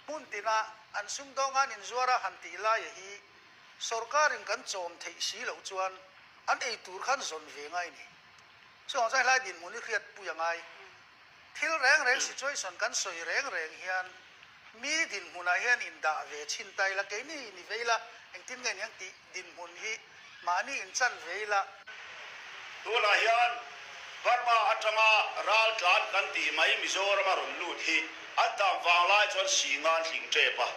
Hmun tina an sumdawng an inzuar a han tih laia hi sorkarin kan chawm theih si loh chuan an ei tur khan zawn ve ngai ni. Chuvang chuan helai dinhmun hi hriatpui a ngai. Thil reng reng situation kan sawi reng reng hian mi dinhmunah hian indah ve chhin ta ila, keini ni ve ila engtin nge niang tih dinhmun hi mahni inchan ve ila. Tunah hian Burma atanga raltlan kan tih mai Mizorama rawn lut hi an tam vang lai chuan singa an tling tep a,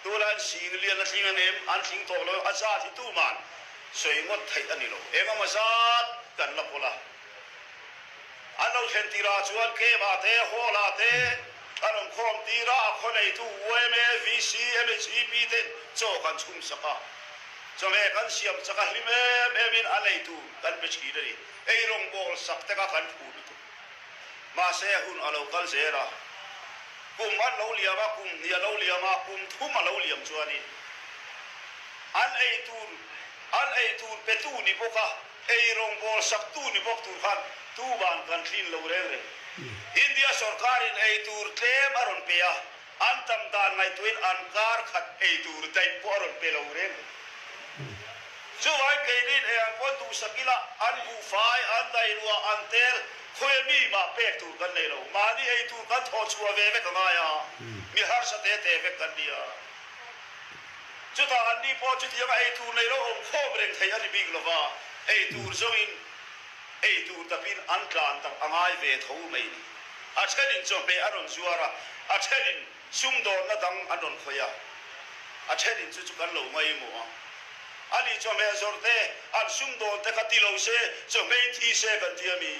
tunah hian sing lian a tling ang em, an tling tawh lo, a zat hi tuman sawi ngawt theih a ni lo, engemaw zat kan la pawlh a. An lo thlen tirah chuan Kema te, Hawla te an awm khawm tir a, a khaw neitu yma, VC, MHEP ten chaw kan chhum sak a. Chawhmeh kan siam chak a hlim em em in a neitu kan pe thin a ni. Ei rawngbawl sak te kha kan phu lutuk. Mahse hun a lo kal zel a, kum an lo liam a, kum hnih a lo liam a, kum thum a lo liam chuanin an eitur an eitur petu ni bawk a, Ei rawngbawl saktu ni bawk tur khan tuban kan thlin lo reng reng. India sorkarin ei tur tlem a rawn pe a, an tam dan ngaihtuahin an kar khat ei tur daih pawh a rawn pe lo reng reng. Chuvangin keinin ei ang pawn duhsak ila an buhfai, an dairuah, an tel, khawia mi mah pek tur kan nei lo. Mahni ei tur kan thawh chhuah ve vek a ngai a, mi harsa te te vek kan ni a. Chutah anni pawh chutianga ei tur nei lo awm khawm reng thei a ni bik lova, ei tur zawngin ei tur tapin an tlan tak a ngai ve tho mai ni. A thenin chawhmeh a rawn zuar a, a thenin sumdawnna dang an rawn khawih a, a thenin chu chu kan lo ngaimawh a. Ani chawhmeh zawrh te, an sumdawn te kha ti lo se, chawhmeh in thi se kan ti a mi?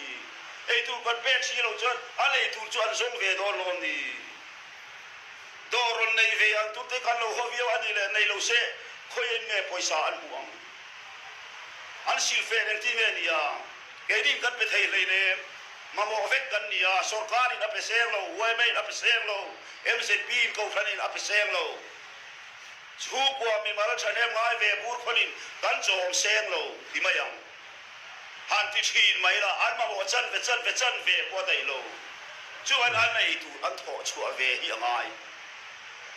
Ei tur kan pek si lo chuan an ei tur chu an zawng ve dawn lawm ni? Dawr rawn nei ve ang tur te khan lo haw viau a nih leh nei lo se khawiin nge pawisa an hmuh ang? An silfen engti nge ni a? Keinin kan pe thei hleinem. Mamawh vek kan ni a, sorkarin a pe seng lo, yma in a pe seng lo, MZP in kohhranin a pe seng lo. Chhungkua mimal thahnem ngai ve bur khawnin kan chawm seng lo ti mai ang. Han ti thin mai la, an mamawh chanve chanve chanve pawh a daih lo. Chuan an ei tur an thawh chhuah ve hi a ngai.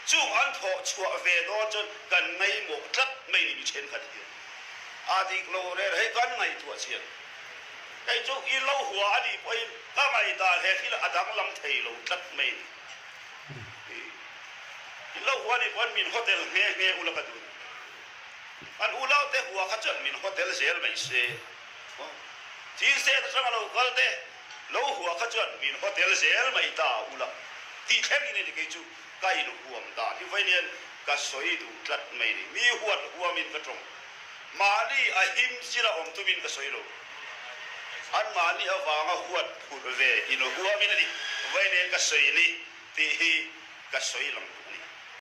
Chung an thawh chhuah ve dawn chuan kan ngaihmawh tlat mai ni mi thenkhat hian. A dik lo rel hei kan ngaihtuah chian. Hei chu i lo hua a nih pawhin ka ngaihdan he thil a danglam thei lo tlat mai ni. I lo hua a nih pawhin min hotel nghe nghe ula ka duh. An unaute hua kha chuan min hotel zel mai se. Thil set atanga lo kal te lo hua kha chuan min hotel zel mai ta ula tih thleng in a ni. Kei chu ka inhuam dan hi vawiin ka sawi duh tlat mai ni. Mi huat huamin ka tawng. Mahni a him chila awm tumin ka sawi lo. An mahni avanga huat phurh ve inhuamin a ni. Vawiin ka sawi ni tih hi ka sawi lang duh.